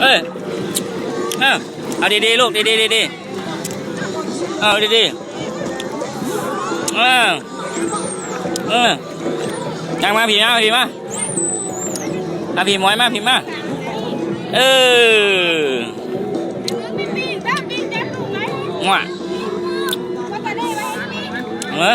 ເອີ ເອີ ເອົາດີໆລູກ ດີໆ ດີໆ ເອົາດີໆ ເອີ ເອີ ຍ່າງມາພີ້ ມາພີ້ ມາ ມາພີ້ ໝວຍ ມາພີ້ ມາ ເອີ ງວະ ເອີ.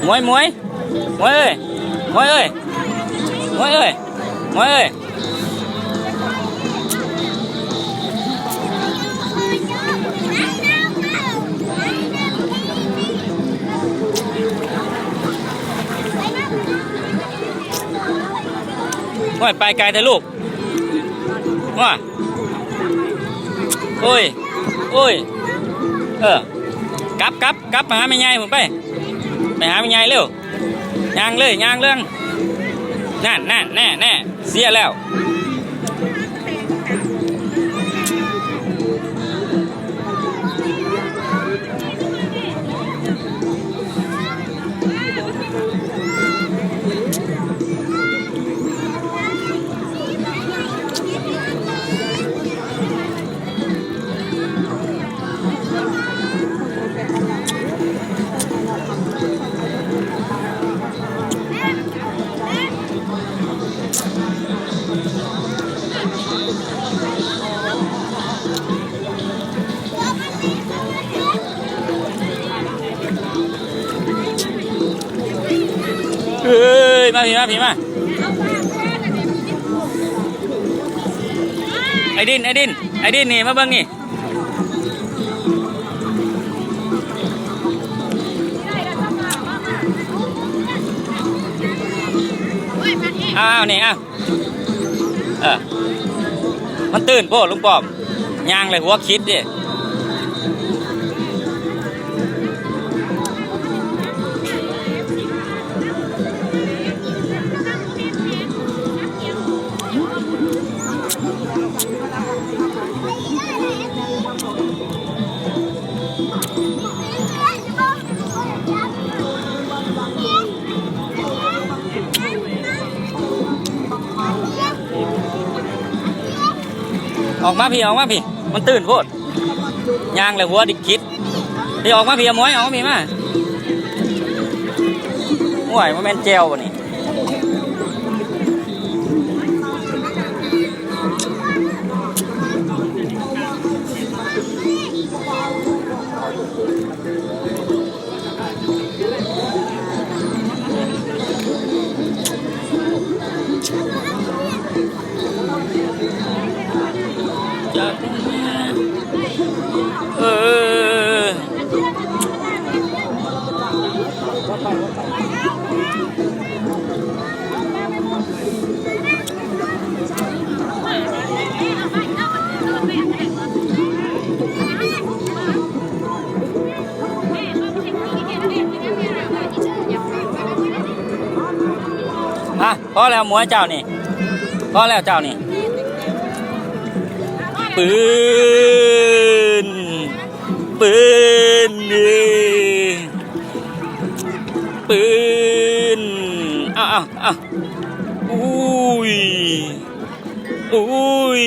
ໝວຍ ໝວຍ ໝວຍເອີຍ ໝວຍເອີຍ ໝວຍເອີຍ ໝວຍເອີຍ. ໂອ້ຍ ໄປໄກແທ້ລູກ ວ້າ ໂອ້ຍ ໂອ້ຍ ເອີ ກັບ ກັບ ກັບໄປຫາແມ່ໃຫຍ່ພຸ້ນໄປ ໄປຫາແມ່ໃຫຍ່ເລັວ ຍ່າງເລີຍ ຍ່າງເລີຍ ນັ້ນ ນັ້ນ ແນ່ ແນ່ ເສຍແລ້ວ. ເອີຍ ມາພີ້ ມາພີ້ ມາ ໄອ້ດິນ ໄອ້ດິນ ໄອ້ດິນ ນີ້ ມາເບິ່ງນີ້. ອ້າວ ນີ້ ອ້າວ ເອີ ມັນຕື່ນໂພດ ລຸງປ້ອມ ຍ່າງແລ້ວຫົວຄິດເດ້. ອອກມາພີ້ ອອກມາພີ້ ມັນຕື່ນໂພດ ຍ່າງແລ້ວຫົວດິກຄິດ. ພີ້ ອອກມາພີ້ ອາໝວຍ ອອກມາພີ້ມາ. ໂອ້ຍ ບໍ່ແມ່ນແຈ່ວບໍ່ນີ້? ເອີ ອ່ະ ພໍແລ້ວໝວຍເຈົ້ານີ້ ພໍແລ້ວເຈົ້ານີ້. ປືນ ປືນ ເອີ ປືນ ອ້າວ ອ້າວ ອ້າວ ອຸ້ຍ ອຸ້ຍ.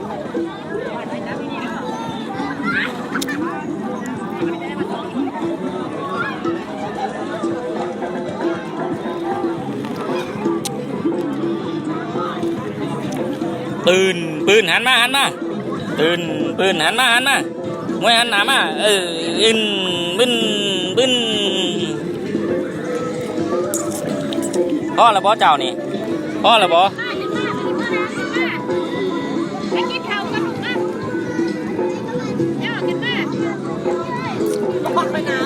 ເ ປືນ ປືນ ຫັນມາ ຫັນມາ ຕື່ນ ປືນ ຫັນມາ ຫັນມາ ມວຍຫັນໜ້າມາ ເອີ ອຶນ ບຶນ ບຶນ. ພໍແລ້ວບໍ່ເຈົ້ານີ້? ພໍແລ້ວບໍ່? ໄປກິນເຂົ້າກັນລູກ ເຈົ້າຂຶ້ນມາ ບໍ່ໄປນາ